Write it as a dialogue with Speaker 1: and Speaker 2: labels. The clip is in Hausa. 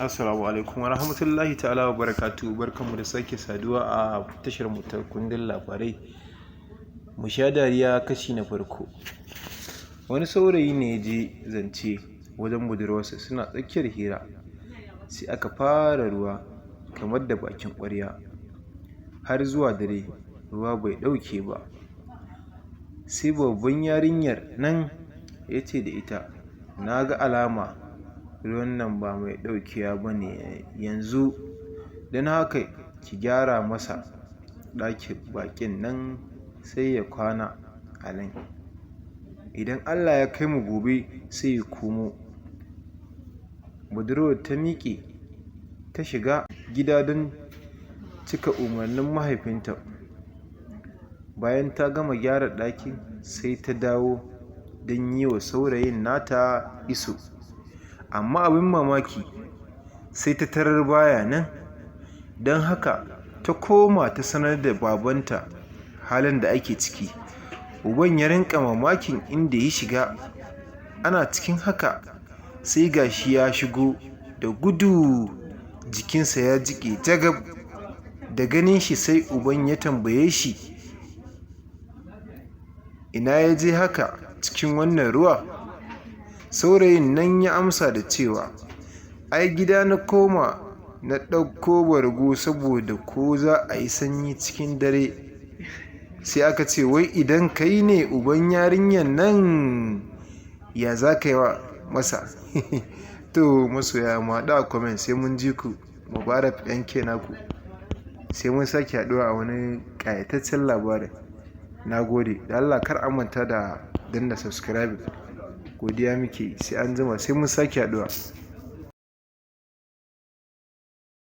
Speaker 1: Assalamu alaikum wa rahmatullahi ta'ala wa barakatuhu. Barkanmu da sake saduwa a tashar mu ta kundin labarai. Mu sha dariya kashi na farko. Wani saurayi ne ya je zance wajen budurwarsa, suna tsakiyar hira sai aka fara ruwa kamar da bakin ƙwarya. Har zuwa dare ruwa bai ɗauke ba. Sai babban yarinyar nan ya ce da ita, "Na ga alama ruwan nan ba mai ɗaukewa ba ne yanzu, don haka ki gyara masa ɗakin baƙin nan sai ya kwana a nan. Idan Allah ya kai mu gobe sai ya komo." Budurwar ta miƙe ta shiga gida don cika umarnin mahaifinta. Bayan ta gama gyara ɗakin, sai ta dawo don yi wa saurayin nata iso. Amma abin mamaki, sai ta tarar baya nan. Don haka ta koma ta sanar da babanta halin da ake ciki. Uban ya rinƙa mamakin inda ya shiga. Ana cikin haka sai ga shi ya shigo da gudu, jikinsa ya jiƙe jagab. Da ganin shi sai uban ya tambaye shi ina ya je haka cikin wannan ruwa. Saurayin nan ya amsa da cewa, "Ai gida na koma na ɗauko bargo saboda ko za a yi sanyi cikin dare." Sai aka ce, "Wai idan kai ne uban yarinyar nan, ya za ka yi wa masa?" To masoya, mu haɗu a comment, sai mun ji ku. Mubarak MK naku. Sai mun sake haɗuwa a wani ƙayataccen labarin. Na gode. Da Allah kar a manta da danna subscribe. Godiya muke, sai an jima, sai mun sake haɗuwa.